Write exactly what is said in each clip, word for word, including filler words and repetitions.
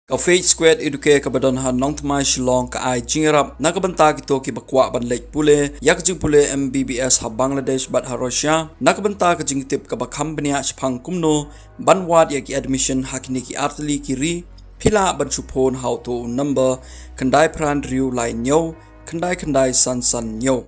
Ka Faith Square Educare kaba don ha Nongthymmai Shillong ka ai jingïarap na ka bynta kito kiba kwah ban leit pule ïa ka jingpule M B B S ha Bangladesh bad ha Russia, na ka bynta ka jingtip kaba kham bniah shaphang kumno ban wad ïa ki admission ha kine ki artylli ki ri. Phi lah ban shu phone ha uto u number khyndai phra hynriew lai hynñiew khyndai khyndai san san hynñiew.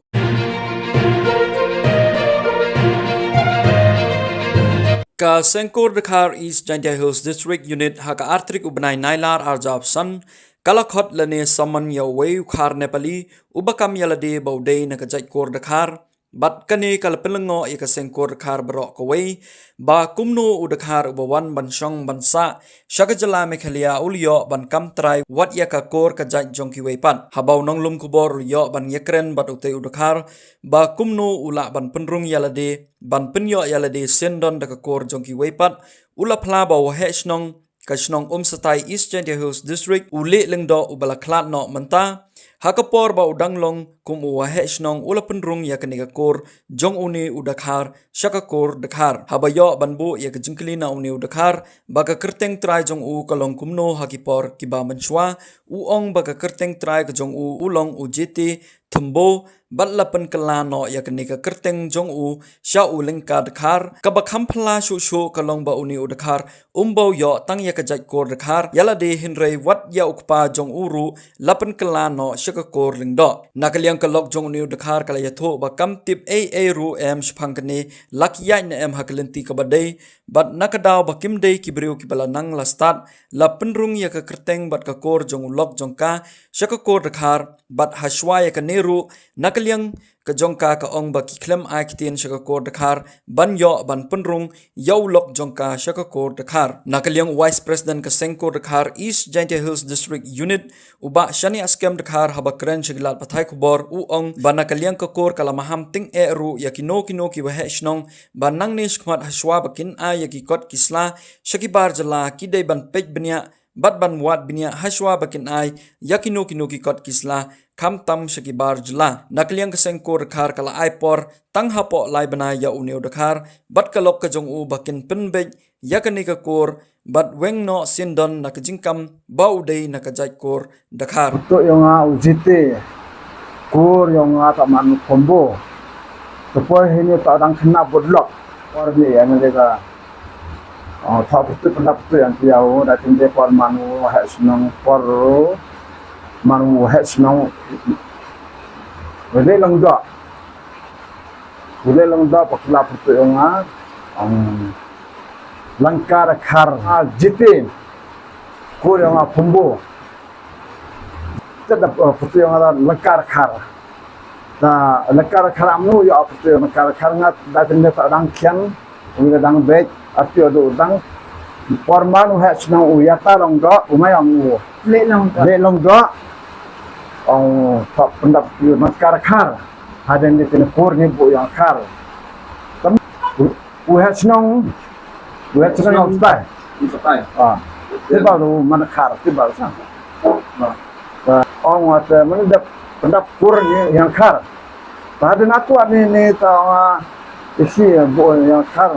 Ka Seng Kur Dkhar East Jaintia Hills District Unit ha ka ar tarik u bnai Nailar arhajar arphew san ka la khot lane summon ïa uwei u dkhar Nepali uba kam ïalade ba u dei na ka jait kur Dkhar. Bad kane ka la pynlyngngoh ïa ka Seng Kur Dkhar baroh kawei ba kumno u dkhar uba wan ban shong ban sah sha ka jylla Meghalaya u la ïoh ban kam trai wat ïa ka kur ka jait jong kiwei pat. Haba u nonglum khubor u la ïoh ban ïakren bad utei u dkhar ba kumno u lah ban pynrung ïalade, ban pynïoh ïalade syndon da ka kur jong kiwei pat, u la phla ba u waheh shnong ka shnong Umsatai East Jaintia Hills District u Lieh Lyngdoh uba la khlad noh mynta. Ha ka por ba u dang long kum u waheh shnong u la pynrung ïa kane ka kur jong une u dkhar sha ka kur Dkhar. Haba ïoh ban buh ïa ka jingkylli na une u dkhar ba ka kyrteng trai jong u ka long kumno ha ki por kiba mynshuwa, u ong ba ka kyrteng trai ka jong u u long u Jiti Thymbo, bad la pynkylla noh ïa kane ka kyrteng jong u sha u lyngkha Dkhar. Kaba kham phylla shuh shuh ka long ba une u dkhar um bau ïoh tang ïa ka jait kur Dkhar ïalade, hynrei wat ïa u kpa jong u ruh la pynkylla noh sha ka kur Lyngdoh. Na ka liang ka lok jong une u dkhar ka la ïathuh ba kam tip ei ei ruh em shaphang kane, la ki ïaid ne em ha ka lynti kaba dei, bad na ka daw ba kim dei ki briew kiba la nang la stad, la pynrung ïa ka kyrteng bad ka kur jong u lok jong ka sha ka kur Dkhar, bad ha shuwa ïa kane ruh na ka liang ka jong ka ka ong ba ki khlem ai ktien sha ka kur Dkhar ban ïoh ban pynrung ïa u lok jong ka sha ka kur Dkhar. Na ka liang u Vice President ka Seng Kur Dkhar East Jaintia Hills District Unit u Bah Shaniah Skem Dkhar haba kren sha ki lad pathai khubor u ong ba na ka liang ka kur ka la maham tyngeh ruh ïa kino kino ki waheh shnong ba nangne shakhmat ha shuwa ba kin ai ïa ki kot ki sla sha ki bar jylla ki dei ban peit bniah bad ban wad bniah ha shuwa ba kin ai ïa kino kino ki kot ki sla khamtam sha ki bar jylla. Na ka liang ka Seng Kur Dkhar ka la ai por tang hapoh lai bnai ïa une u dkhar bad ka lok ka jong u ba kin pynbeit ïa kane ka kur bad weng noh syndon na ka jingkam ba u dei na ka jait kur Dkhar. To ïong nga u Jiti, kur ïong nga ta man Kombo. To poi hini ta dang kena budlok. Por ni ya mereka. Oh, ta betul pendapat tu yang dia u da tinde por man u hek senang por man u hek senang. Wele lang dok. Wele lang dok pakla betul ïong nga. Langkar khar. Ah, Jiti. Kur ïong nga Kombo. Te da, eh, pyrtuh ïong nga Langkar Khar. Da Langkar Khar amnu ïa pyrtuh ïong Langkar Khar nga da tinde ta dang khian, u da dang bej, arti u dang. Por man u hek senang u ïa ta long dok, u mai ong u. Leh long dok. Leh long dok. Ong ta pyndap ïa Langkar Khar. Hadien de tine kur ni bu ïong khar. Tam u, u hek senang, u hek senang u stai. U stai. Ah. Ti ba lu man khar, ti ba sa. Ong wat, eh, man dap, dap kur ni ïong khar. Ba de na tu ni, ni ta, ah, isi bu ïong khar.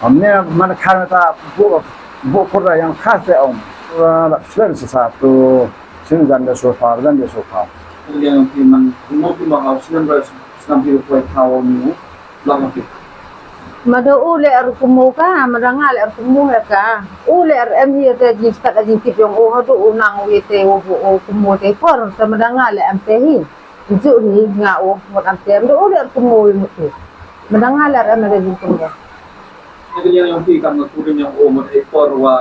Am ni man khar ta bu, bu kur ïong khar te ong. Wa la sel sa tu, sin jan de so far, jan de so far. Ïong ti man, mo ti ma ha sin jan de so far ni. Mada u leh ar kumu ka, mada nga leh ar kumu he ka. U leh ar em hi te jingstad a jingtip ïong u haduh u nang u ïa te u bu u kumu te por, te mada nga leh em te hi. Ju hi nga u mut em te, mada u leh ar kumu u mut hi. Mada nga leh ar em te jingkumu. Te ka liang ïong phi kam nga kurim ïong u mut hi por wa,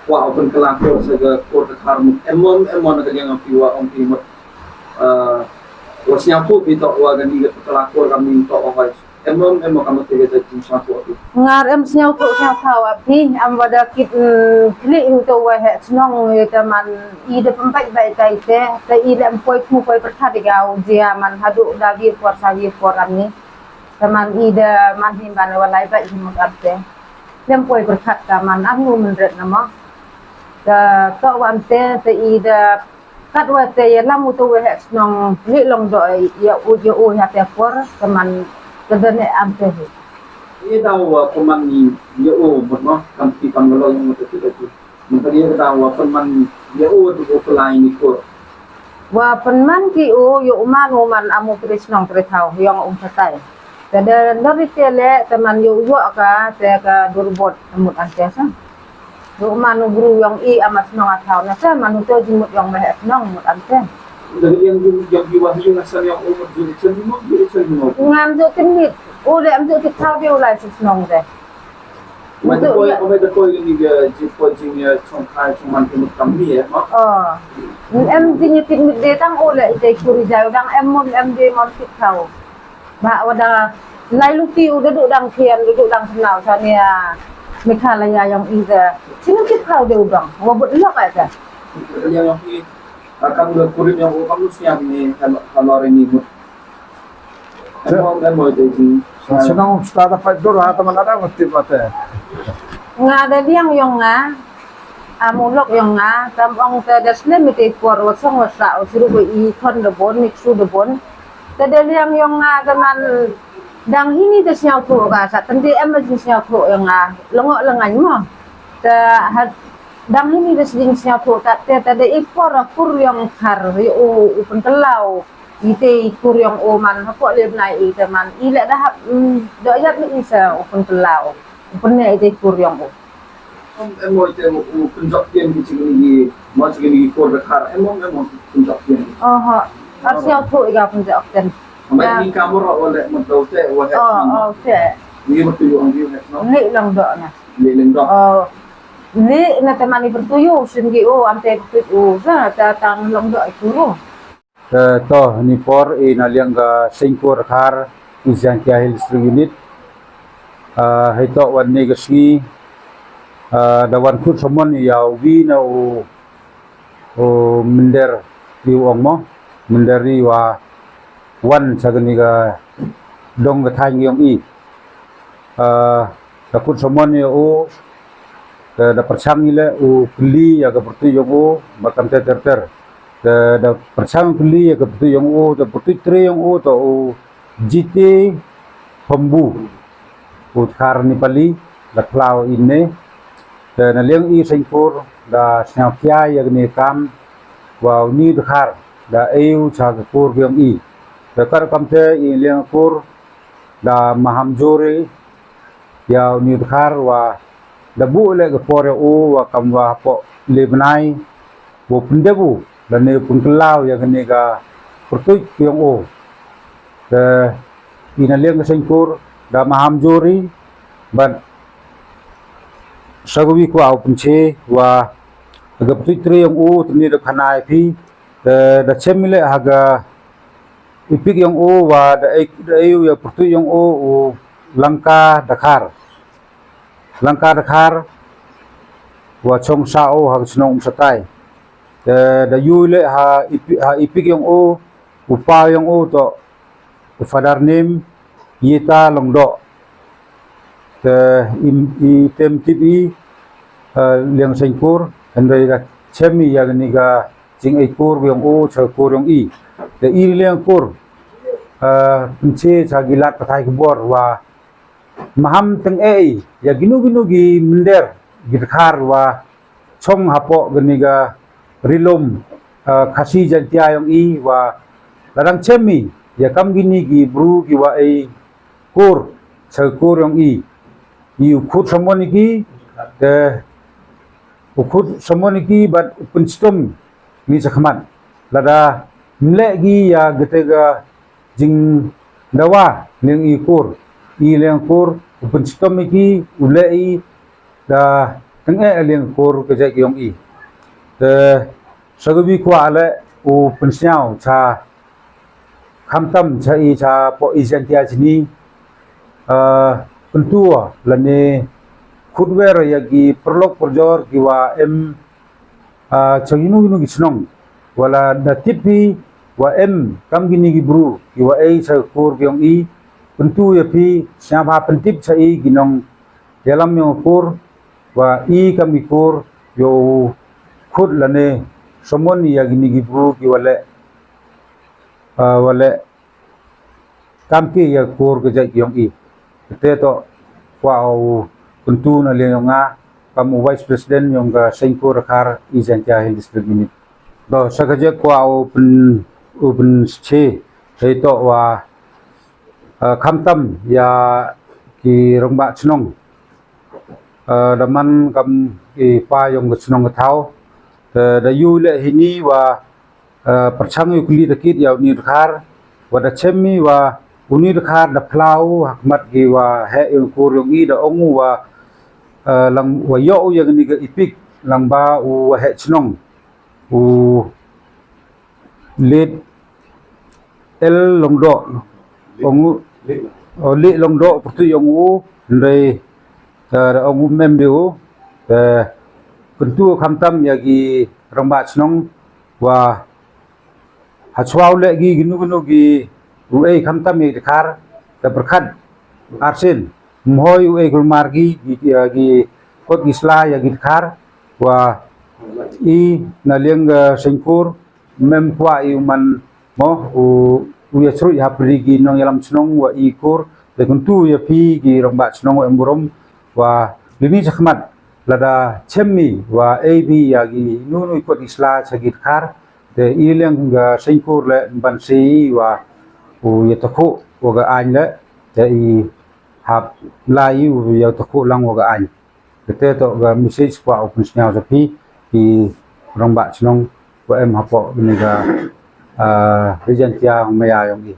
wa u pynkylla kur sa ka kur Dkhar mut. Em mo, em mo na ka liang ïong phi wa ong phi mut. Eh, wa sñiawthuh phi toh wa kani ka pynkylla kur kam ni toh wa hoi. Em mo, em mo kam te ka jingsñiawthuh phi. Ngar em sñiawthuh sñiawthuh wa phi, am wa da kit, mm, klik hu to wa hek senang ïa te man i da pynbait bait tai te, te i da em poi kmu poi pyrkhat ïa ka u jia man haduh da wir por sa wir por am ni. Te man i da man hi man wa lai bait hi mut am te. Lem poi pyrkhat ka man am nu mynret na mo. Te toh wa am te, te i da Katwa te ïalam uto u heh shnong leh long doh ïa u, ïa u ha te por, te man te da ne am te hi. Ïa daw, uh, ko man ïa u mut noh, kam ti kam ngalo ïa u te tu te tu. Mynta ïa kata wa pynman ïa u, u pynlai ni kur. Wa pynman ki u, ïa u man, u man am u trei shnong trei thaw, ïong um satai. Te da ndor ite le, te man ïa u ïoh ka, te ka durbot mut ante sa. Ïa u man u bru ïong i am a shnong a thaw na sa, man u to jingmut ïong meh a shnong mut ante. Da ïa ïong ïong ïong wa ïong na sa ïong u mut jingmut jingmut jingmut. Ngam ju tymit, u le am ju ti thaw de u lai sa shnong de. Mai te poi, mai te poi ni ga ji poi jing ya chong khai chong man ke mut kam ni eh ma. Oh. Em jing ya tik mit de tang o le ite kuri jai dang em mon em de mon tik thau. Ba wada lai luti u dadu dang kian dadu dang senau sa ni ya. Meghalaya yang ida. Sini tik thau de udang. Wa but lok aja. Yang yang ni akan udah kurit yang u kam siang ni kalau hari ni mut. Shnong stada pat dur ha teman ada mesti mate. Nga da liang yong nga. Amulok yong nga tam ong te da snem ite por wa song wa sa o siru ko i kon da bon ni su da bon. Te da liang yong nga da man dang hini da sniaw tu ka sa tende em da sniaw tu yong nga. Lengo lengan mo. Te ha dang hini da sniaw tu ta te te da i por kur yong kar ri u u pentelau. Ite i kur yong u man hapoh le bnai ite man i le da hap do yap ni i sa u pyntelau u pynne ite i kur yong u. Em mo ite u pynjok tien ki chini ki mo chini ki kur da khar em mo em mo pynjok tien. Oho. Ar siaw thu i ga pynjok tien. Mai ni kamor o le mo do te o he. Oh, oh, te. Ni mo tu yong yu he no. Ni long do na. Ni long do. Oh. Ni na te man i bertuyu sin ki u am te bertuyu sa ta tang long do i kuru. Eh, to, ni por i na liang ka sengkur khar i siang kia Hill District Unit. Eh, hei to wan ni ka sngi, eh, da wan kut somon i yau wi na u, u minder i u ong mo, minder i wa wan sa ka ni ka dong ka thang yong i. Eh, da kut somon i u, eh, da perchang i le u kli ya ka pertu yong u, ba kam te ter ter. Te da pyrshang kylli ïa ka pyrtuit yong u, te pyrtuit tre yong u, te u Jite Pambu. U dkhar Nepali, da khlaw ine. Te na liang i seng kur, da sñiaw khia ïa kane ka kam, wa uni u dkhar, da e u cha ka kur yong i. Te kar kam te i liang kur, da maham jur i, ïa uni u dkhar wa da buh leh ka por ïa u wa kam wa hapoh le bnai, wa pyndep u, lane u pynkyllaw ïa kane ka pyrtuit yong u. Te i na liang ka seng kur, da maham jur i, bad sa kawi kwah u pynche, wa ka pyrtuit tre yong u, te ni da khana ïa phi, te da chem i leh ha ka i pik yong u, wa da e, da e u ïa pyrtuit yong u, u Langka Dkhar. Langka Dkhar, wa chong sa u ha ka chnong Umsatai. Te da yu leh ha i pi-, ha i pik yong u, u pa yong u to, u father name, Yeta Longdoh. Te i, i tem tip i, eh, liang seng kur, hynrei da chem i ïa kane ka jingaikur yong u, cha kur yong i. Te i liang kur, eh, pynche cha ki lad pathai khubor wa maham teng ei, ïa kino kino ki mynder, ki dkhar wa chong hapoh kane ka ri lum, eh, Khasi Jaintia yong i wa la dang chem i, ïa kam kine ki bru ki wa ei kur, cha kur yong i. I u khut samon i ki, te u khut samon i ki bad u pynchitom ni cha khmat. Lada mleh ki ïa kata ka jingdawa liang i kur, i liang kur, u pynchitom i ki, u leh i, da teng eh liang kur ka jait yong i. Te sa kawi kwah leh u pynsñiaw cha khamtam cha i cha poh i Jaintia chini, eh, pyntua lane khutwer ïa ki pyrlok pyrjor ki wa em, eh, cha kino kino ki chnong. Wa la da tip phi wa em kam kine ki bru ki wa ei cha kur ki yong i, pyntu ïa phi, sñiawbha pyntip cha i ki nongïalam yong kur, wa i kam i kur, ïoh khut lane samon ïa kine ki bru ki wa leh, ah, wa leh kam ki ïa kur ka jait yong i. Te to kwah u kyntu na liang yong nga, kam u Vice President yong ka Seng Kur Dkhar East Jaintia Hills District Unit. Ba sa ka jek kwah u pyn u pynshe hei to wa eh, khamtam ya ki rangbah chnong. Eh, da man kam i pa yong ka chnong ka thaw. Eh, da yu le hini wa eh, pyrchang yu kli da kit ya uni Dkhar wa da chem mi wa uni Dkhar da phlau hakmat ki wa he yu kur yong i da ong u wa eh, lang wa yo u ya ni ka ipik lang ba u wa he chnong u lit el long do ong u o lit long do pyrtu yong u ndai eh, da ong u mem bi u eh, kyntu khamtam ya ki rangbah chnong wa ha chwa u le gi ginu ginu gi u ei khamtam i Dkhar da pyrkhat arsin mhoi u ei kulmar gi gi gi kot gi sla ya gi Dkhar wa i na liang ga Seng Kur mem kwah i u man mo u u ya chru ha pri gi nong yalam chnong wa i kur de kuntu ya phi gi rangbah chnong wa em burom wa lini chakmat lada chem mi wa ei bi ya gi nu nu kot gi sla cha gi Dkhar te i leng ga Seng Kur le ban si wa u ya takhu wa ga ain le te i hap lai u ya takhu lang wa ga ain. Te te to ga message kwah u pynsnyaw sa phi ki rangbah chnong wa em hapo ni ga ah, East Jaintia hong maya yong i.